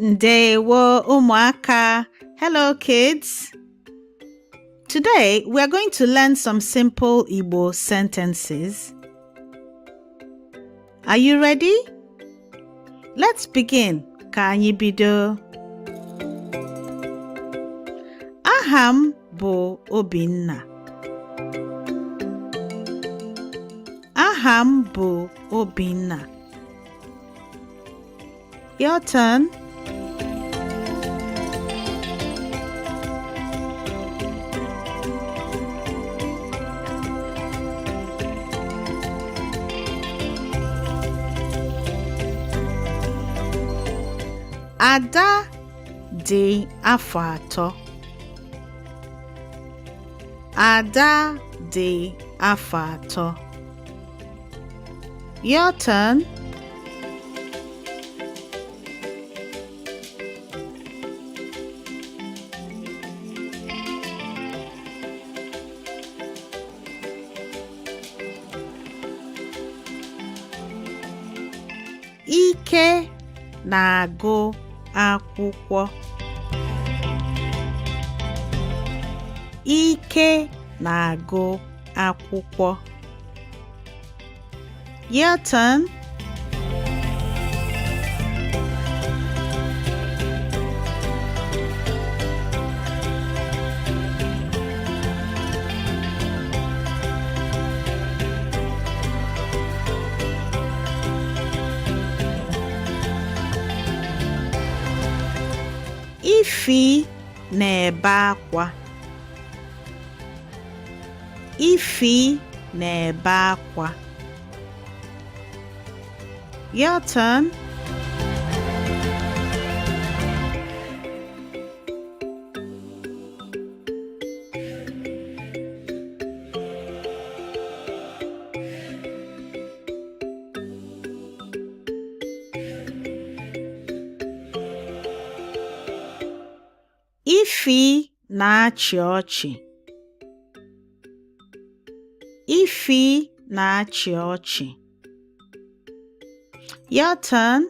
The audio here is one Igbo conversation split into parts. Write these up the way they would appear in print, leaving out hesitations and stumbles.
Ndewo ụmụaka. Hello kids. Today we are going to learn some simple Igbo sentences. Are you ready? Let's begin. Ka anyị bido. Aha m bụ Obinna. Aha m bụ Obinna. Your turn. Ada dị afọ atọ. Ada dị afọ atọ. Your turn. Ike na-agụ akwụkwọ. Ike na-agụ akwụkwọ. Your turn. Ify na-ebe akwa. Ify na-ebe akwa. Your turn. Ify na-achị ọchị. Ify na-achị ọchị. Your turn.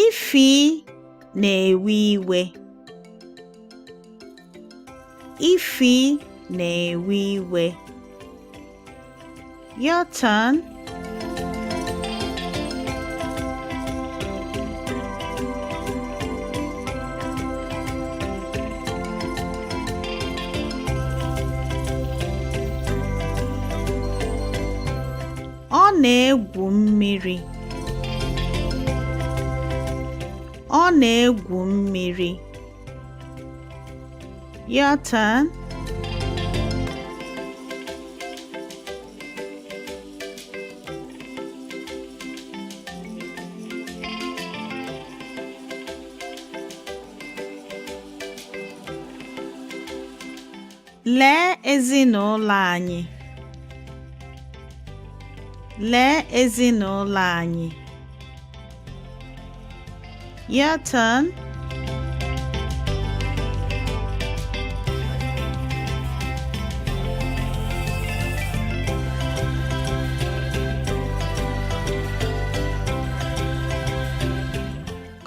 Ify na-ewe iwe. Ify na-ewe iwe. Your turn. Ọ na-egwu mmiri. Ọ na-egwu mmiri. Your turn. Lee ezinụlọ anyị. Lee ezinụlọ anyị. Your turn.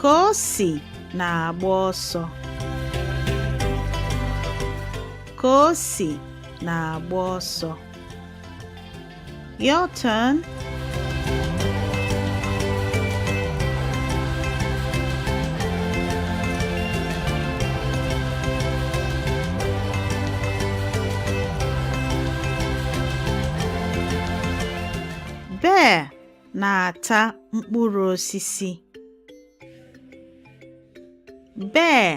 Kosi na-agba ọsọ. Kosi na-agba ọsọ. Your turn. Bear na-ata mkpụrụ osisi. Bear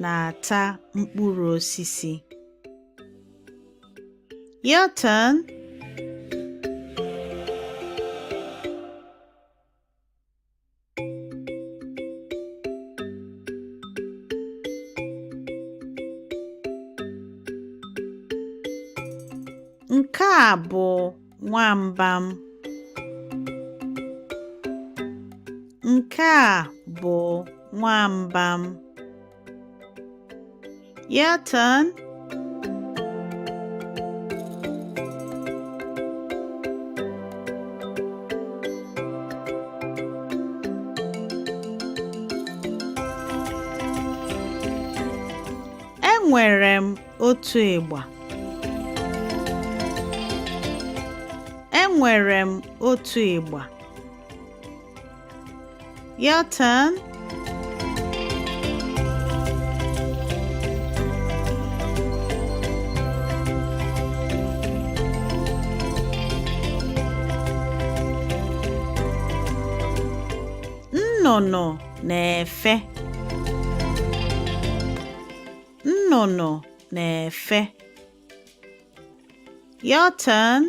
na-ata mkpụrụ osisi. Your turn. Nke a bụ nwamba m. Nke a bụ nwamba m. Your turn. Enwere m otu ịgba. Enwere m otu ịgba. Your turn. Nnụnụ na-efe. Nnụnụ na-efe. Your turn.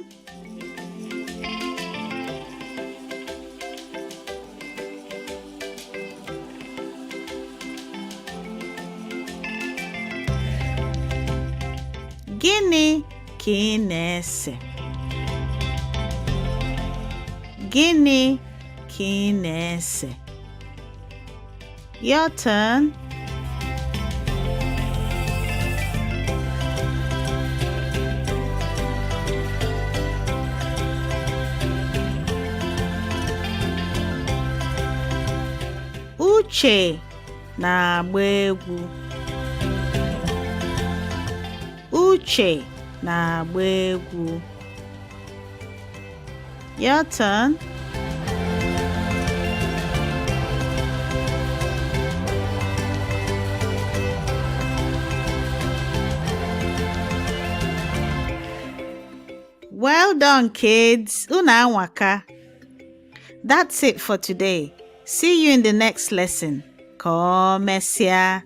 Gịnị ka ị na-ese? Gịnị ka ị na-ese? Your turn. Uche na-agba egwu. Uche na-agba egwu. Your turn. Well done, kids. Unu anwaka. That's it for today. See you in the next lesson. Ka o mesịa.